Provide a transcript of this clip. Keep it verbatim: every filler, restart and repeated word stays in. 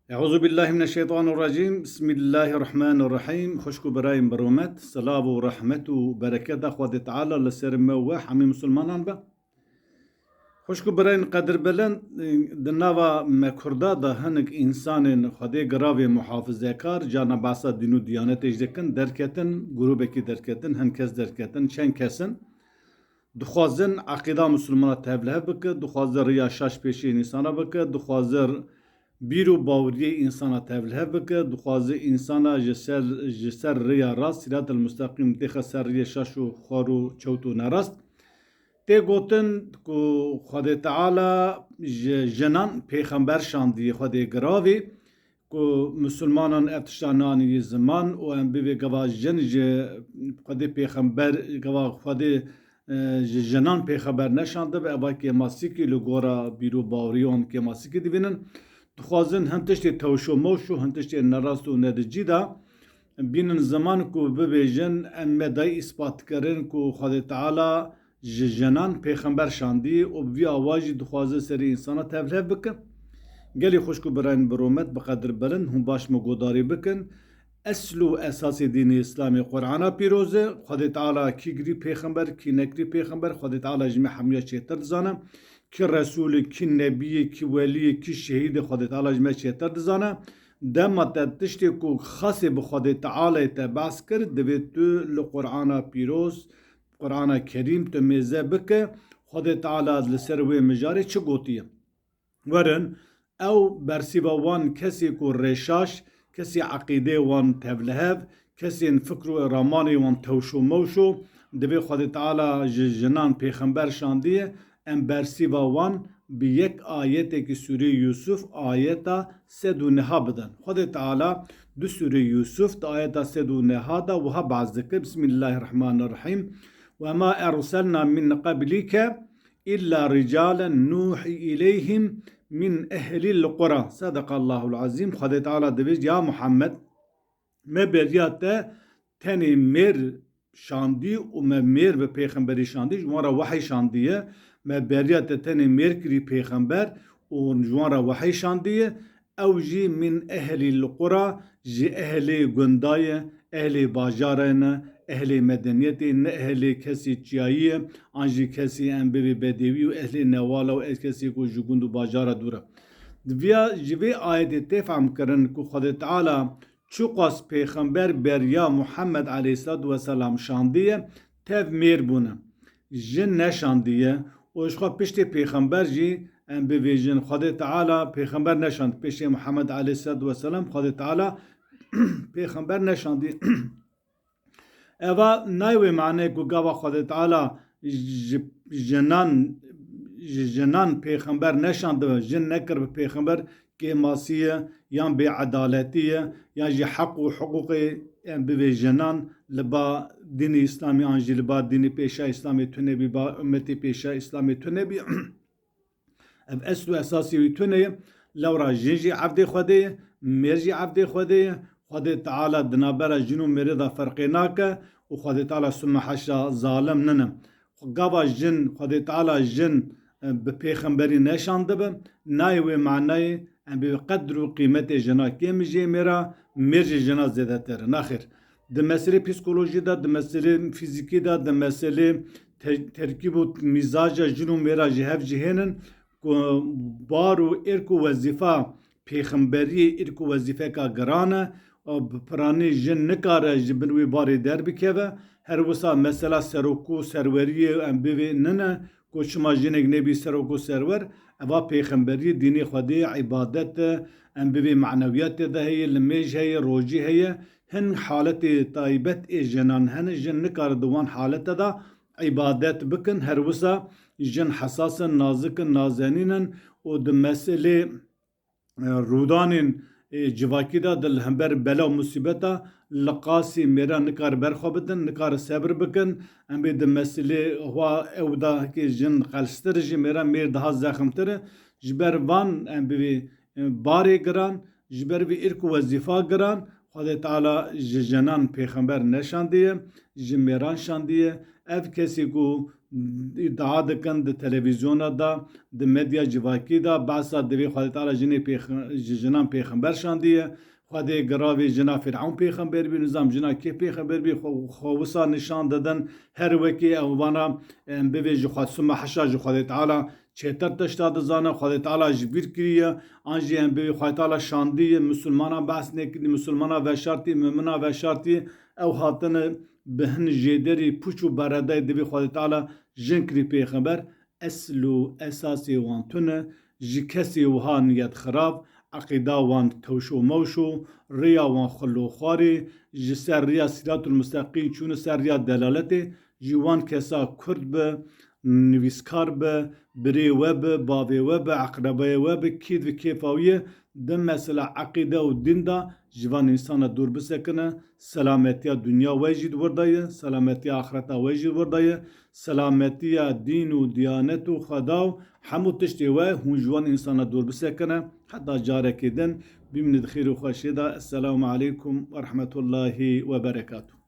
Euzu billahi mineşşeytanirracim. Bismillahirrahmanirrahim. Xwişk û birayên bi rûmet, silav û rehmet û bereketa Xwedê Teala li ser me û we hemî misilmanan be. Xwişk û birayên qedirbilind, di nava me Kurda de hinek însanên Xwedê giravê muhafizekar, carna behsa dîn û diyanetê jî dikin, derketin, grûbekî derketin, hin kes derketin, çend kes in. Dixwazin eqîda misilmana tevlihev bike, dixwaze riya şaş pêşî însana bike, dixwaze bîr û baweriyê însana tevlihev bike, dixwaze însana ji ser, ji ser riya rast, sîratel musteqîm, dêxe ser riyê şaş û xwar û çewt û nerast. Tê gotin ku Xwedê Teala ji jinan pêxember şandiye, Xwedê giravî, ku misilmanan ev tişta nanî ziman û em bivê gava jin ji Xwedê pêxember, gava Xwedê, e, ji jinan pêxember neşandibe, eva kêmasîkî li gora bîr û baweriyan kêmasîkî divînin. Dixwazin hin tiştê tewşo mewşo, hin tiştê nerast û nedicî de bînin ziman ku bibêjin, em me dayî îspat kirin ku Xwedê Teala ji jinan pêxember şandî û bi vî awa jî dixwaze serê însana tevlihev bike. Gelî xwişk û birayên bi rûmet, bi qedir bilind, hûn baş me guhdarî bikin. Esl û esasê dînê Îslamê Qur'ana pîroz e. Xwedê Teala kî girî pêxember, kî nekirî pêxember, Xwedê Teala ji me hemiya çêtir dizane. Kî resûl e, kî nebî ye, kî welî ye, kî şehîd e, Xwedê Teala ji me çêtir dizane. Dema te tiştê ku xasê bi Xwedê Tealayê te behs kir, divê tu li Qur'ana pîroz, Qur'ana Kerîm tu mêze bike, Xwedê Teala li ser wê mijarê çi gotiye. Werin, ew bersîva wan kesê ku rêşaş, kesê eqîdê wan tevlihev, kesên fikr û ramanê wan tewşo mewşo, divê Xwedê Teala ji jinan pêxember şandiye, em bersîva wan bi yek ayetekî Sûreyê Yûsuf, ayeta sed û neha bidin. Xwedê Teala di Sûreyê Yûsuf, di ayeta sed û neha de wiha behs dike, Bismillahirrahmanirrahîm. "Ve ma erselna min qeblike illa ricalen nuhi ileyhim min ehlil qura." Sedaqallahul azîm. Xwedê Teala divêt, ya Muhammed, me beriya te tenê mêr şandî û me mêr bi pêxemberî şandî, ji wan re wehî şandiye. Me beriya te tenê mêr kirî pêxember û ji wan re wehî şandiye. Ew jî min ehlîl qura, ji ehlê gunda ye, ehlê bajarê ne, ehlê medeniyetê, ne ehlê kesê çiyayî ye, an jî kesê em bibê bedewî û ehlê newala û ev kesê ku ji gund û bajara dûr e. Di viya, ji vê ayetê tê fehmkirin ku Xwedê Teala çiqas pêxember beriya Muhammed aleyhisselatu vesselam şandiye, tev mêr bûne. Jin neşandiye û ji xwe piştê pêxember jî em bivêjin, Xwedê Teala pêxember neşand, pêşê Muhammed aleyhisselatu vesselam Xwedê Teala pêxember neşandiye. Eva nayê wê maneyê ku gava Xwedê Teala ji jinan, ji jinan pêxember neşandibe, jin nekiribe pêxember, kêmasî ye, yan bêedaletî ye, yan jî heq û hiqûqê em bivê jinan li ba dînê Îslamê an jî li ba dînê pêşa Îslamê tune bî, ba ummetê pêşa Îslamê tune bî. Ev esl û esasê wî tune ye. Lewra jin jî evdê Xwedê ye, mêr jî evdê Xwedê ye. Xwedê Teala di navbera jin û mêrê de ferqê nake û Xwedê Teala sümme haşa zalim nine. Xwe gava jin, Xwedê Teala jin, e, bi pêxemberî neşandibe, nayê wê manayê em bê qedr û qîmetê jina kêm jê mêra, mêr jê jina zêdetir. Naxêr. Di meselê psîkolojî de, di meselê fîzîkî de, di meselê te-, terkîb û mîzaca jin û mêra ji hev cihênin ku bar û êrk û wezîfa pêxemberiyê êrk û wezîfeka giran e. Bi piranî jin nikare ji bin wî barê derbikeve. Her wisa mesela serok û serweriyê em bivê nine ku çima jinek nebî serok û serwer. Eva pêxemberiyê dînê Xwedê îbadet e. Em bivê manewiyat tê de heye, limêj heye, rojî heye. Hin haletê taybet ê jinan hene, jin nikare di wan halete de îbadet bikin. Her wisa jin hesas in, nazik in, nazenîn in û di meselê, e, rûdanên, e, civakî de di li hember bela û musîbeta li qasî mêran nikare ber xwe bidin, nikare sebir bikin. Em bê di meselê xwe ew de hikê jin qelstir jî mêran mêr daha zeximtir e. Ji ber van em bivê, e, barê giran, ji ber vê êrk û wezîfa giran, Xwedê Teala ji jinan pêxember neşandiye, ji mêran şandiye. Ev kesî ku îdia dikin di televîzyona de, di medya civakî de, behsa divê Xwedê Teala jinê pêx-, ji jinan pêxember şandiye. Xwedê giravê jina Fîrewn pêxember bî, nizam jina kê pêxember bî, xwe, xwe wisa nîşan didin, her wekî ew vana, em bivê ji xwe sima heşa ji Xwedê Teala çêtir tişta dizane, Xwedê Teala ji bîr kiriye, an jî em bivê Xwedê Teala şandiye, misilmana behs nekirî, misilmana veşartî, mumina veşartî, ew hatine bi hin jêderî puç û beredayê divê Xwedê Teala jin kirî pêxember, esl û esasê wan tune, ji kesê wiha niyet xirab, eqîda wan tewşo mewşo, rêya wan xilo xwarê, ji ser rêya sîratul musteqîm çûne ser rêya delaletê, ji wan kesa kurd be, nivîskar be, birê we be, bavê we be, eqrebayê we be, kî di kêfa wî ye, di mesela eqîde û dîn de ji van însana dûr bisekine, selametiya dinya we jî di wir de ye, selametiya axireta we jî di wir de ye, selametiya dîn û diyanet û Xweda û hemû tiştê we hûn ji wan însana dûr bisekine. Heta carekê din, bimînin di xêr û xweşiyê de. Esselamu aleykum ve rahmetullahi ve berekatuh.